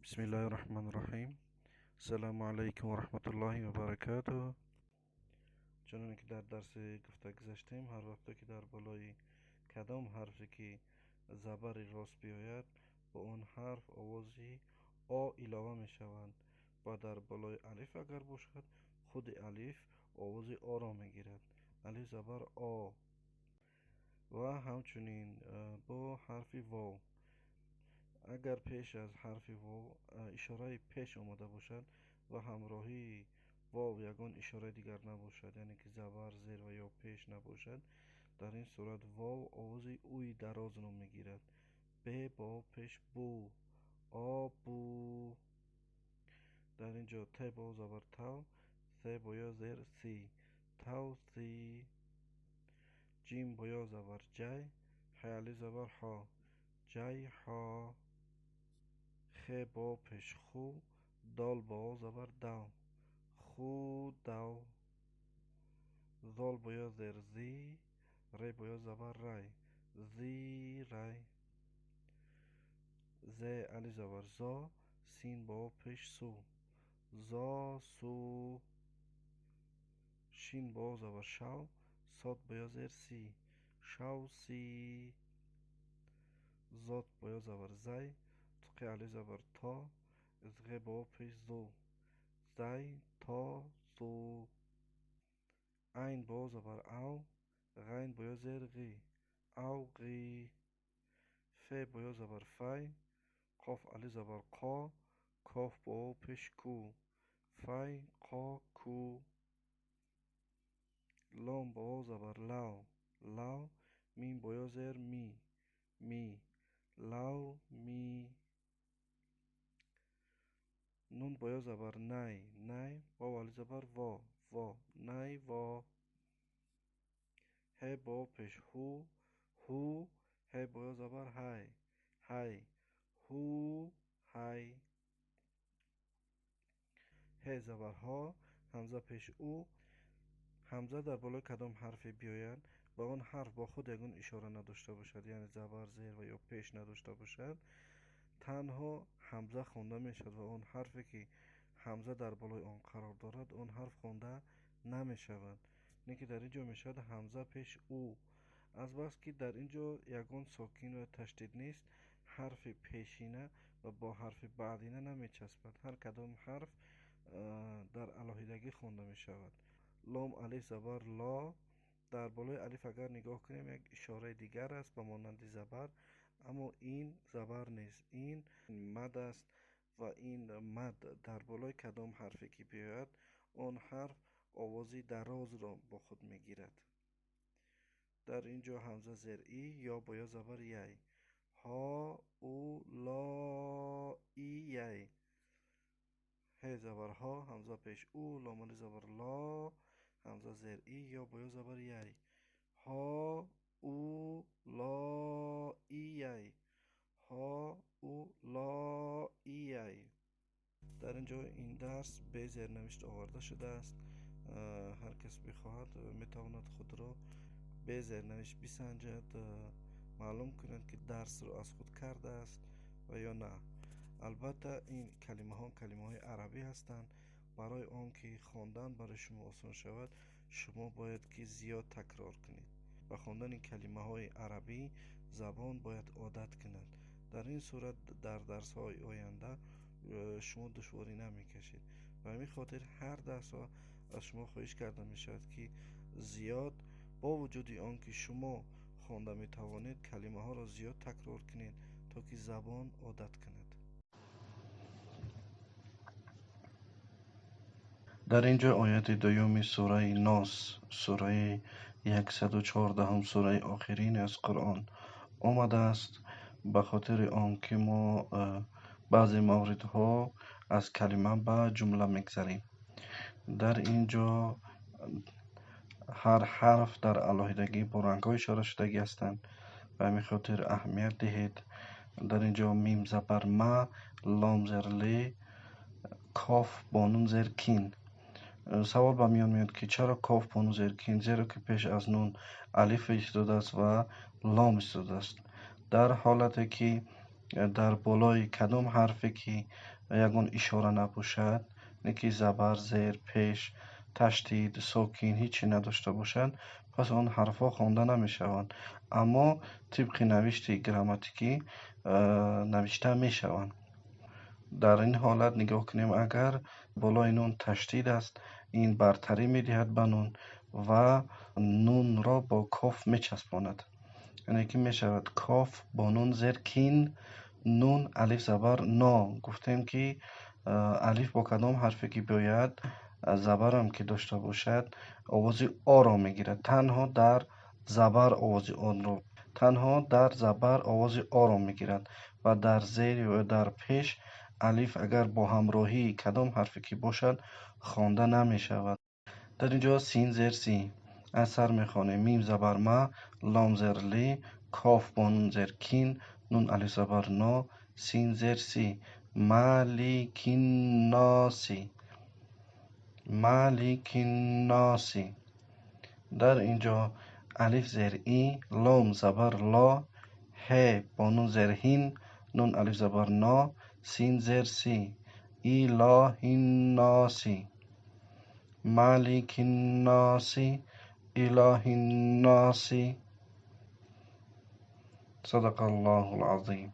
Бисмиллаҳи раҳмони раҳим. Ассалому алайкум ва раҳматуллоҳи ва баракатуҳ. Чуноне ки дар дарси гуфта гузаштем, ҳар вақте ки дар болои кадом ҳарфе ки забари рост биёяд, ба он ҳарф овози о илова мешавад ва дар болои алиф агар бошад, худи алиф овози оро мегирад. Алиф забар о. Ва ҳамчунин бо ҳарфи вов. Агар пеш аз ҳарфи вов ишораи пеш омада бошад ва ҳамроҳии вов ягон ишораи дигар набошад, яъне ки забар, зер ва ё пеш набошад, дар ин сурат вов овози уи дарозро мегирад. Б бо пеш бу, о бу. Дар ин ҷо т бо забар тав, с бо ё зер си, тав си. Ҷим бо ё забар ҷай, ҳ алиф забар ҳо, ҷай ҳо. Х бо пеш ху, дол бо забар дав, ху дав. Зол бо ё зер зи, ре бо ё забар рай, зи рай. З алиф забар зо, син бо пеш су, зо су. Шин бо забар шав, сод бо ё зер си, шав си. Зод бо ё забар зай, т алиф забар то, зғ бо пеш зу, зай то зу. Айн бо забар ав, ғайн бо ё зер ғи, ав ғи. Ф бо ё забар фай, қоф алиф забар қо, коф бо пеш ку, фай қо ку. Лом бо забар лав, лав, мим бо ё зер ми, ми, лав ми. Нун бо ё забар най, най, вов алиф забар во, во, най во. Ҳ бо пеш ҳу, ҳу, ҳ бо ё забар ҳай, ҳай, ҳу ҳай. Ҳ забар ҳо, ҳамза пеш у. Ҳамза дар болои кадом ҳарфе биёяд ва он ҳарф бо худ ягон ишора надошта бошад, яъне забар, зер ва ё пеш надошта бошад, танҳо ҳамза хонда мешавад ва он ҳарфе ки ҳамза дар болои он қарор дорад, он ҳарф хонда намешавад. Не ки дар ин ҷо мешавад ҳамза пеш у. Азбаски дар ин ҷо ягон сокин ва ташдид нест, ҳарфи пешина ва бо ҳарфи баъдина намечаспад. Ҳар кадом ҳарф дар алоҳидагӣ хонда мешавад. Лом алиф забар ло. Дар болои алиф агар нигоҳ кунем, як ишораи дигар аст ба монанди забар, аммо ин забар нест, ин мад аст ва ин мад дар болои кадом ҳарфе ки биёяд, он ҳарф овози дарозро бо худ мегирад. Дар ин ҷо ҳамза зер и, ё бо ё забар яй, ҳо у ло и яй. Ҳ забар ҳо, ҳамза пеш у, лом алиф забар ло, ҳамза зер и, ё бо ё забар яй, ҳо у ло и яй, ҳо у ло и яй. Дар ин ҷо ин дарс бе зернавишт оварда шудааст. Ҳар кас бихоҳад метавонад худро бе зернавишт бисанҷад, маълум кунад ки дарсро аз худ кардааст ва ё на. Албатта ин калимаҳо калимаҳои арабӣ ҳастанд. Барои он ки хондан барои шумо осон шавад, шумо бояд ки зиёд такрор кунед. Ба хондани калимаҳои арабӣ забон бояд одат кунад. Дар ин сурат дар дарсҳои оянда шумо душворӣ намекашед. Ба ҳамин хотир ҳар дарсҳо аз шумо хоҳиш карда мешавад ки зиёд, бо вуҷуди он ки шумо хонда метавонед, калимаҳоро зиёд такрор кунед, то ки забон одат кунад. Дар ин ҷо ояти дуюми сураи Нос, сураи 114, сураи охирин аз Қуръон омадааст. Ба хотири он ки мо баъзе мавридҳо аз калима ба ҷумла мегзарем. Дар ин ҷо ҳар ҳарф дар алоҳидагӣ бо рангҳо ишора шудагӣ ҳастанд. Ба ҳамин хотир аҳамият диҳед. Дар ин ҷо мим забар ма, лом зер ле, коф бо нун зер кин. Савол ба миён меояд ки чаро коф бо нун зер кин? Зеро ки пеш аз нун алиф истодааст ва лом истодааст. Дар ҳолате ки Дар болои кадом ҳарфе ки ягон ишора набошад, не ки забар, зер, пеш, ташдид, сокин ҳечи надошта бошад, пас он ҳарфҳо хонда намешаванд, аммо тибқи навишти грамматикӣ навишта мешаванд. Дар ин ҳолат нигоҳ кунем, агар болои нун ташдид аст, ин бартарӣ медиҳад ба нун ва нунро бо коф мечаспонад, яъне ки мешавад коф бо нун зер кин, нун алиф забар но. Гуфтем ки алиф бо кадом ҳарфе ки биёяд, забарам ки дошта бошад, овози оро мегирад. Танҳо дар забар овози онро, танҳо дар забар овози оро мегирад ва дар зер ё дар пеш алиф агар бо ҳамроҳии кадом ҳарфе ки бошад, хонда намешавад. Дар ин ҷо син зер си аз сар мехонем: мим забар ма, лом зер ли, коф бо нун зер кин, нун алиф забар но, син зер си. Маликинноси, маликинноси. Дар ин ҷо алиф зер и, лом забар ло, ҳе бо нун зер ҳин, нун алиф забар но, син зер си. Илоҳинноси, маликинноси, илоҳинноси. Садақаллоҳул азим.